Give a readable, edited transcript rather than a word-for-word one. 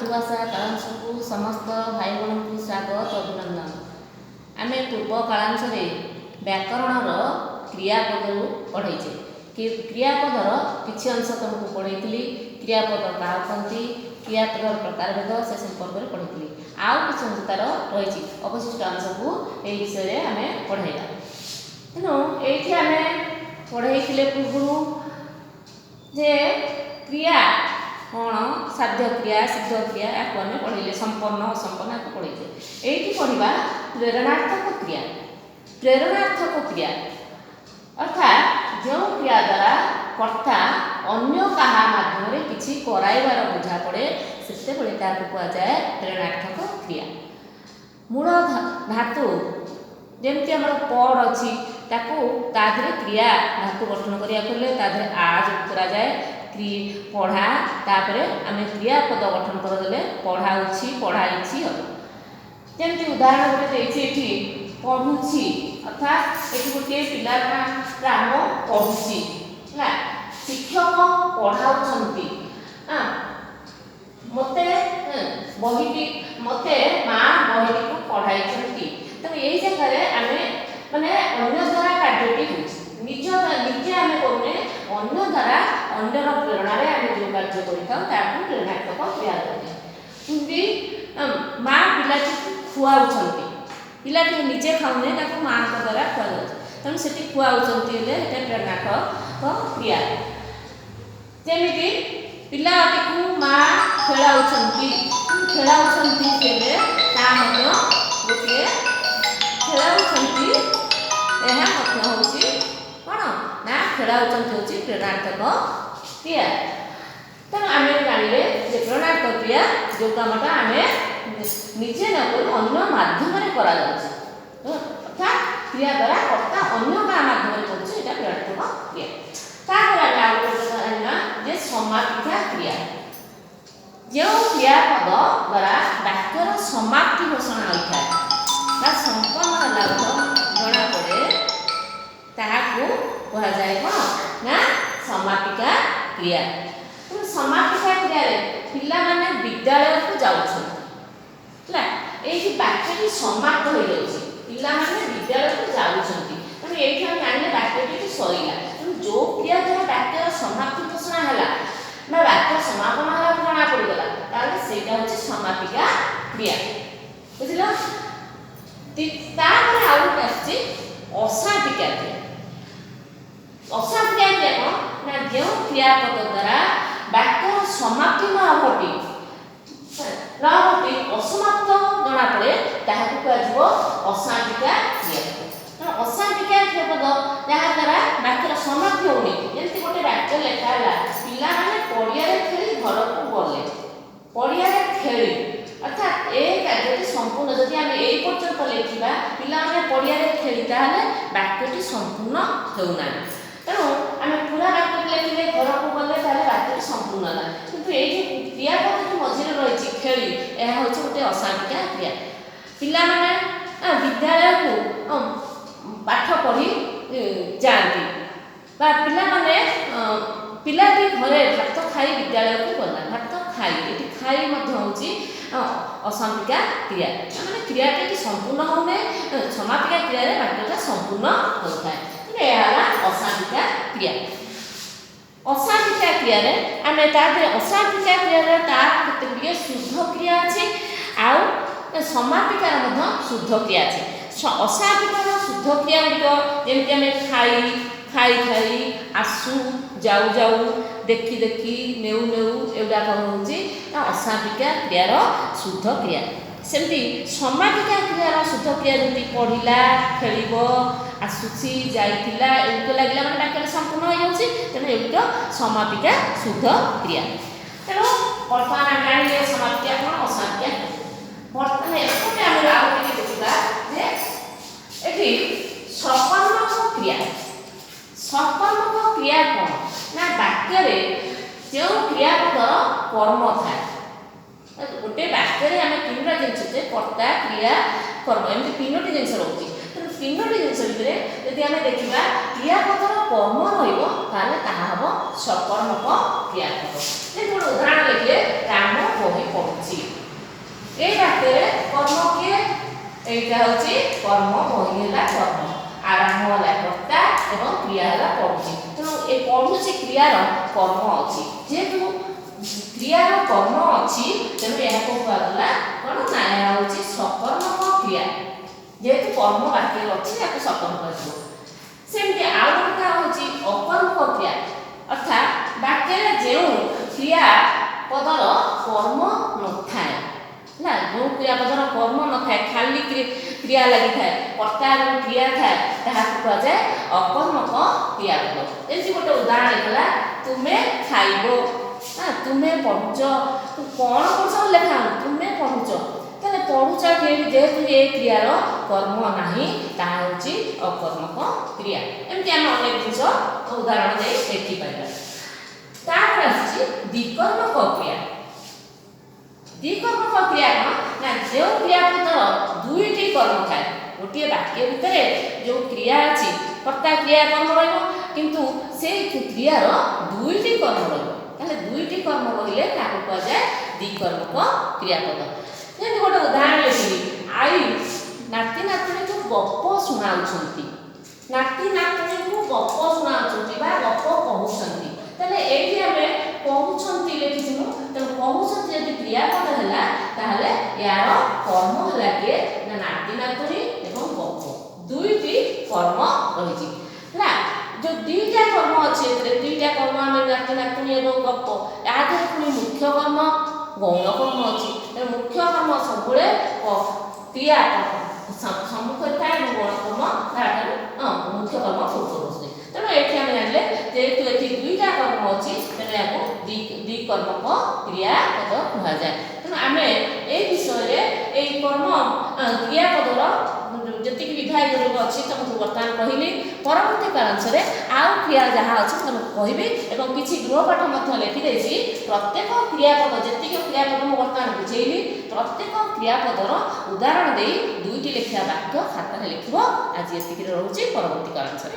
ମାତୃଭାଷା କାଳାଂଶକୁ ସମସ୍ତ ଭାଇ ଭଉଣୀଙ୍କୁ ସ୍ୱାଗତ ଅଭିନନ୍ଦନ। ଆମେ ପୂର୍ବ କାଳାଂଶରେ ବ୍ୟାକରଣର କ୍ରିୟାପଦରୁ ପଢ଼େଇଛେ କି କ୍ରିୟାପଦର କିଛି ଅଂଶ ତୁମକୁ ପଢ଼େଇଥିଲି। କ୍ରିୟାପଦ କାହାକୁ କହନ୍ତି, କ୍ରିୟାପଦର ପ୍ରକାରଭେଦ ସେ ସମ୍ପର୍କରେ ପଢ଼େଇଥିଲି। ଆଉ କିଛି ଅଂଶ ତାର ରହିଛି, ଅବଶିଷ୍ଟ ଅଂଶକୁ ଏହି ବିଷୟରେ ଆମେ ପଢ଼ାଇବା। ତେଣୁ ଏଇଠି ଆମେ ପଢ଼େଇଥିଲେ ପୂର୍ବରୁ ଯେ କ୍ରିୟା କ'ଣ, ସାଧ୍ୟ କ୍ରିୟା, ସିଦ୍ଧ କ୍ରିୟା, ୟାକୁ ଆମେ ପଢ଼େଇଲେ, ସମ୍ପନ୍ନ ଅସମ୍ପନ୍ନ ୟାକୁ ପଢ଼େଇଛେ। ଏଇଠି ପଢ଼ିବା ପ୍ରେରଣାର୍ଥକ କ୍ରିୟା। ପ୍ରେରଣାର୍ଥକ କ୍ରିୟା ଅର୍ଥାତ୍ ଯେଉଁ କ୍ରିୟା ଦ୍ୱାରା କର୍ତ୍ତା ଅନ୍ୟ କାହା ମାଧ୍ୟମରେ କିଛି କରାଇବାର ବୁଝା ପଡ଼େ, ସେତେବେଳେ ତାହାକୁ କୁହାଯାଏ ପ୍ରେରଣାର୍ଥକ କ୍ରିୟା। ମୂଳ ଧାତୁ ଯେମିତି ଆମର ପଢ଼ ଅଛି, ତାକୁ ତା ଦେହରେ କ୍ରିୟା ଧାତୁ ଗଠନ କରିବାକୁ ହେଲେ ତା ଦେହରେ ଆ ଯୋଗ କରାଯାଏ, ପଢ଼ା। ତାପରେ ଆମେ କ୍ରିୟାପଦ ଗଠନ କରିଦେଲେ ପଢ଼ାଉଛି, ପଢ଼ାଇଛି ହେବ। ଯେମିତି ଉଦାହରଣ ଗୋଟେ ଦେଇଛି ଏଠି, ପଢ଼ୁଛି, ଅର୍ଥାତ୍ ଏଠି ଗୋଟିଏ ପିଲାର ନାଁ ରାମ ପଢ଼ୁଛି, ହେଲା। ଶିକ୍ଷକ ପଢ଼ାଉଛନ୍ତି। ମୋତେ ବହିଟି, ମୋତେ ମା ବହିଟିକୁ ପଢ଼ାଇଛନ୍ତି। ତେଣୁ ଏଇ ଜାଗାରେ ଆମେ ମାନେ ଅନ୍ୟ ଦ୍ୱାରା କାର୍ଯ୍ୟଟି ହେଉଛି, ନିଜ ନିଜେ ଆମେ କରୁନେ, ଅନ୍ୟ ଦ୍ୱାରା, ଅନ୍ୟର ପ୍ରେରଣାରେ ଆମେ ଯେଉଁ କାର୍ଯ୍ୟ କରିଥାଉ ତାକୁ ପ୍ରେରଣାତ୍ମକ କ୍ରିୟା କୁହାଯାଏ। ଯେମିତି ମା ପିଲାଟିକୁ ଖୁଆଉଛନ୍ତି, ପିଲାଟି ନିଜେ ଖାଉନି, ତାକୁ ମାଆଙ୍କ ଦ୍ୱାରା ଖୁଆଯାଉଛି, ତେଣୁ ସେଠି ଖୁଆଉଛନ୍ତି ହେଲେ ସେଟା ପ୍ରେରଣାତ୍ମକ କ୍ରିୟା। ଯେମିତି ପିଲାଟିକୁ ମା ଖେଳାଉଛନ୍ତି, ଖେଳାଉଛନ୍ତି ହେଲେ ତା ମଧ୍ୟ ଗୋଟିଏ ଖେଳାଉଛନ୍ତି, ଏହା ମଧ୍ୟ ହେଉଛି କ'ଣ ନା ଖେଳାଉଛନ୍ତି ହେଉଛି ପ୍ରେରଣାତ୍ମକ କ୍ରିୟା। ତେଣୁ ଆମେ ଜାଣିଲେ ଯେ ପ୍ରେରଣାତ୍ମକ କ୍ରିୟା ଯେଉଁ କାମଟା ଆମେ ନିଜେ ନ କରି ଅନ୍ୟ ମାଧ୍ୟମରେ କରାଯାଉଛି, ଅର୍ଥାତ୍ କ୍ରିୟା ଦ୍ୱାରା କର୍ତ୍ତା ଅନ୍ୟ କାହା ମାଧ୍ୟମରେ କରୁଛି, ଏଇଟା ପ୍ରେରଣାତ୍ମକ କ୍ରିୟା। ତାପରେ ଆମେ ଆଉ ଗୋଟେ ଜାଣିବା ଯେ ସମାପିକା କ୍ରିୟା, ଯେଉଁ କ୍ରିୟାପଦ ଦ୍ୱାରା ବାକ୍ୟର ସମାପ୍ତି ଘୋଷଣା ହୋଇଥାଏ ବା ସମ୍ପନ୍ନ ହେଲା ଜଣାପଡ଼େ, ତାହାକୁ କୁହାଯାଏ କ'ଣ ନା ସମାପିକା କ୍ରିୟା। ତେଣୁ ସମାପିକା କ୍ରିୟାରେ ପିଲାମାନେ ବିଦ୍ୟାଳୟକୁ ଯାଉଛନ୍ତି, ହେଲା, ଏଇଠି ବାକ୍ୟଟି ସମାପ୍ତ ହୋଇଯାଉଛି, ପିଲାମାନେ ବିଦ୍ୟାଳୟକୁ ଯାଉଛନ୍ତି। ତେଣୁ ଏଇଠି ଆମେ ଜାଣିଲେ ବାକ୍ୟଟି ଏଠି ସରିଲା। ତେଣୁ ଯେଉଁ କ୍ରିୟା ଦ୍ୱାରା ବାକ୍ୟର ସମାପ୍ତି ଘୋଷଣା ହେଲା ବା ବାକ୍ୟ ସମାପନ ହେଲା ଜଣା ପଡ଼ିଗଲା, ତାହେଲେ ସେଇଟା ହେଉଛି ସମାପିକା କ୍ରିୟା। ବୁଝିଲ? ତାପରେ ଆଉ ଗୋଟେ ଆସୁଛି ଅସାପିକା କ୍ରିୟା। ଅସାପିକା କ୍ରିୟା କ'ଣ ନା ଯେଉଁ କ୍ରିୟାପଦ ଦ୍ୱାରା ବାକ୍ୟର ସମାପ୍ତି ନ ଘଟି ଅସମାପ୍ତ ଜଣାପଡ଼େ, ତାହାକୁ କୁହାଯିବ ଅସାପିକା କ୍ରିୟା। ତେଣୁ ଅସାପିକା କ୍ରିୟାପଦ ଯାହାଦ୍ୱାରା ବାକ୍ୟର ସମାପ୍ତି ହେଉନି। ଯେମିତି ଗୋଟେ ବାକ୍ୟ ଲେଖା ହେଲା, ପିଲାମାନେ ପଡ଼ିଆରେ ଖେଳି ଘରକୁ ଗଲେ। ପଡ଼ିଆରେ ଖେଳି, ଅର୍ଥାତ୍ ଏ କାର୍ଯ୍ୟଟି ସମ୍ପୂର୍ଣ୍ଣ। ଯଦି ଆମେ ଏଇ ପର୍ଯ୍ୟନ୍ତ ଲେଖିବା ପିଲାମାନେ ପଡ଼ିଆରେ ଖେଳି, ତାହେଲେ ବାକ୍ୟଟି ସମ୍ପୂର୍ଣ୍ଣ ହେଉନାହିଁ। ତେଣୁ ଆମେ ପୁରା ବାକ୍ୟଟି ଲେଖିଲେ ଘରକୁ ଗଲେ, ତାହେଲେ ବାକ୍ୟଟି ସମ୍ପୂର୍ଣ୍ଣ ହେଲା। କିନ୍ତୁ ଏଇଠି କ୍ରିୟାପଦଟି ମଝିରେ ରହିଛି ଖେଳି, ଏହା ହେଉଛି ଗୋଟେ ଅସାପିକା କ୍ରିୟା। ପିଲାମାନେ ବିଦ୍ୟାଳୟକୁ ପାଠ ପଢ଼ି ଯାଆନ୍ତି ବା ପିଲାମାନେ, ପିଲାଟି ଘରେ ଭାତ ଖାଇ ବିଦ୍ୟାଳୟକୁ ଗଲା। ଭାତ ଖାଇ, ଏଠି ଖାଇ ମଧ୍ୟ ହେଉଛି ଅସମାପିକା କ୍ରିୟା, ମାନେ କ୍ରିୟାଟି ଏଠି ସମ୍ପୂର୍ଣ୍ଣ ହେଉନାହିଁ। ସମାପିକା କ୍ରିୟାରେ ବାକ୍ୟଟା ସମ୍ପୂର୍ଣ୍ଣ ହେଉଥାଏ। ତେଣୁ ଏହା ହେଲା ଅସାପିକା କ୍ରିୟା। ଅସାପିକା କ୍ରିୟାରେ ଆମେ ତା ଦେହରେ ଅସାପିକା କ୍ରିୟାରେ ତାର କେତେ ଗୁଡ଼ିଏ ଶୁଦ୍ଧ କ୍ରିୟା ଅଛି, ଆଉ ସମାପିକାର ମଧ୍ୟ ଶୁଦ୍ଧ କ୍ରିୟା ଅଛି। ଅସାପିକାର ଶୁଦ୍ଧ କ୍ରିୟା ଗୁଡ଼ିକ ଯେମିତି ଆମେ ଖାଇ, ଖାଇ ଖାଇ, ଆସୁ, ଯାଉ ଯାଉ, ଦେଖି ଦେଖି, ନେଉ ନେଉ, ଏଗୁଡ଼ାକ ହେଉଛି ଅସାପିକା କ୍ରିୟାର ଶୁଦ୍ଧ କ୍ରିୟା। ସେମିତି ସମାପିକା କ୍ରିୟାର ଶୁଦ୍ଧ କ୍ରିୟା ଯେମିତି ପଢ଼ିଲା, ଖେଳିବ, ଆସୁଛି, ଯାଇଥିଲା, ଏଗୁଡ଼ିକ ଲାଗିଲା ମାନେ ବାକ୍ୟଟା ସମ୍ପୂର୍ଣ୍ଣ ହୋଇଯାଉଛି। ତେଣୁ ଏଗୁଡ଼ିକ ସମାପିକା ଶୁଦ୍ଧ କ୍ରିୟା। ତେଣୁ ବର୍ତ୍ତମାନ ଆମେ ଜାଣିଲେ ସମାପିକା କ'ଣ, ଅସମାପିକା। ବର୍ତ୍ତମାନ ଏପଟେ ଆମେ ଆଉ ଟିକେ ଦେଖିବା ଯେ ଏଠି ସକର୍ମକ କ୍ରିୟା। ସକର୍ମକ କ୍ରିୟା କ'ଣ ନା ବାକ୍ୟରେ ଯେଉଁ କ୍ରିୟାପଦର କର୍ମ ଥାଏ। ଗୋଟେ ବାକ୍ୟରେ ଆମେ ତିନିଟା ଜିନିଷ ଯେ କର୍ତ୍ତା, କ୍ରିୟା, କର୍ମ, ଏମିତି ତିନୋଟି ଜିନିଷ ରହୁଛି। ତେଣୁ ତିନୋଟି ଜିନିଷ ଭିତରେ ଯଦି ଆମେ ଦେଖିବା କ୍ରିୟାପଦର କର୍ମ ରହିବ, ତାହେଲେ ତାହା ହେବ ସକର୍ମକ କ୍ରିୟାପଦ। ଯେମିତି ଗୋଟେ ଉଦାହରଣ ଲେଖିଲେ, ରାମ ବହି ପଢୁଛି। ଏଇ ବାକ୍ୟରେ କର୍ମ କିଏ? ଏଇଟା ହେଉଛି କର୍ମ। ବହି ହେଲା କର୍ମ, ଆରମ୍ଭ ହେଲା କର୍ତ୍ତା ଏବଂ କ୍ରିୟା ହେଲା ପଢୁଛି। ତେଣୁ ଏ ପଢୁଛି କ୍ରିୟାର କର୍ମ ଅଛି। ଯେହେତୁ କ୍ରିୟାର କର୍ମ ଅଛି, ତେଣୁ ଏହାକୁ କୁହାଗଲା କ'ଣ ନା ଏହା ହେଉଛି ସକର୍ମକ କ୍ରିୟା। ଯେହେତୁ କର୍ମ ବାକ୍ୟରେ ଅଛି, ଏହାକୁ ସକର୍ମକ କୁହାଯିବ। ସେମିତି ଆଉ ଗୋଟେ କଥା ହେଉଛି ଅକର୍ମକ କ୍ରିୟା, ଅର୍ଥାତ୍ ବାକ୍ୟରେ ଯେଉଁ କ୍ରିୟା ପଦର କର୍ମ ନଥାଏ, ହେଲା, ଯେଉଁ କ୍ରିୟାପଦର କର୍ମ ନଥାଏ, ଖାଲି କ୍ରିୟା ଲାଗିଥାଏ, କର୍ତ୍ତା ଏବଂ କ୍ରିୟା ଥାଏ, ତାହାକୁ କୁହାଯାଏ ଅକର୍ମକ କ୍ରିୟାପଦ। ଯେମିତି ଗୋଟେ ଉଦାହରଣ ଲେଖଲା, ତୁମେ ଖାଇବ, ହଁ, ତୁମେ ପଢୁଛ। କ'ଣ ପଢୁଛ ଲେଖା ହଉନି, ତୁମେ ପଢୁଛ। ତାହେଲେ ପଢୁଛ ଯେହେତୁ ଏ କ୍ରିୟାର କର୍ମ ନାହିଁ, ତାହା ହେଉଛି ଅକର୍ମକ କ୍ରିୟା। ଏମିତି ଆମେ ଅନେକ ଜିନିଷ ଉଦାହରଣ ଦେଇ ଦେଖିପାରିବା। ତାପରେ ଆସୁଛି ଦ୍ୱିକର୍ମକ କ୍ରିୟା। ଦ୍ୱିକର୍ମକ କ୍ରିୟା କ'ଣ ନା ଯେଉଁ କ୍ରିୟାପଦର ଦୁଇଟି କର୍ମ ଥାଏ। ଗୋଟିଏ ବାକ୍ୟ ଭିତରେ ଯେଉଁ କ୍ରିୟା ଅଛି, କର୍ତ୍ତା, କ୍ରିୟା, କର୍ମ ରହିବ, କିନ୍ତୁ ସେଇ କ୍ରିୟାର ଦୁଇଟି କର୍ମ ରହିବ। ତାହେଲେ ଦୁଇଟି କର୍ମ ରହିଲେ ତାକୁ କୁହାଯାଏ ଦ୍ୱିକର୍ମକ କ୍ରିୟାପଦ। ଯେମିତି ଗୋଟେ ଉଦାହରଣ ଲେଖିଲି, ଆଈ ନାତି ନାତୁଣୀକୁ ଗପ ଶୁଣାଉଛନ୍ତି। ନାତି ନାତୁଣୀକୁ ଗପ ଶୁଣାଉଛନ୍ତି ବା ଗପ କହୁଛନ୍ତି। ତାହେଲେ ଏଇଠି ଆମେ କହୁଛନ୍ତି ଲେଖିଛି ମୁଁ। ତେଣୁ କହୁଛନ୍ତି ଯଦି କ୍ରିୟାପଦ ହେଲା, ତାହେଲେ ୟାର କର୍ମ ହେଲା କିଏ ନା ନାତି ନାତୁଣୀ ଏବଂ ଗପ, ଦୁଇଟି କର୍ମ ରହିଛି। ହେଲା, ଯୋଉ ଦୁଇଟା କର୍ମ ଅଛି, ଏଥିରେ ଦୁଇଟା କର୍ମ ଆମେ ନାତି ନାତୁଣୀ ଏବଂ ଗପ, ୟା ଦେହରେ ପୁଣି ମୁଖ୍ୟ କର୍ମ, ଗୌଣ କର୍ମ ଅଛି। ତେଣୁ ମୁଖ୍ୟ କର୍ମ ସବୁବେଳେ କ୍ରିୟା ସମ୍ମୁଖରେ ଥାଏ ଏବଂ ଗୌଣ କର୍ମ ତାଠାରୁ ମୁଖ୍ୟ କର୍ମ ପୂର୍ବରୁ ଆସୁଛି। ତେଣୁ ଏଠି ଆମେ ଜାଣିଲେ, ଯେହେତୁ ଏଠି ଦୁଇଟା କର୍ମ ଅଛି, ତେଣୁ ଏହାକୁ ଦ୍ୱିକର୍ମକ କ୍ରିୟାପଦ କୁହାଯାଏ। ତେଣୁ ଆମେ ଏଇ ବିଷୟରେ ଏଇ କର୍ମ କ୍ରିୟାପଦର ଯେତିକି ବିଭାଗୀୟ ରୂପ ଅଛି ତମକୁ ବର୍ତ୍ତମାନ କହିଲି। ପରବର୍ତ୍ତୀ କାଳାଂଶରେ ଆଉ କ୍ରିୟା ଯାହା ଅଛି ମୁଁ ତମକୁ କହିବି ଏବଂ କିଛି ଗୃହପାଠ ମଧ୍ୟ ଲେଖିଦେଇଛି। ପ୍ରତ୍ୟେକ କ୍ରିୟାପଦ, ଯେତିକି କ୍ରିୟାପଦ ମୁଁ ବର୍ତ୍ତମାନ ବୁଝେଇଲି, ପ୍ରତ୍ୟେକ କ୍ରିୟାପଦର ଉଦାହରଣ ଦେଇ ଦୁଇଟି ଲେଖିବା ବାକ୍ୟ ଖାତାରେ ଲେଖିବ। ଆଜି ଏତିକିରେ ରହୁଛି। ପରବର୍ତ୍ତୀ କାଳାଂଶରେ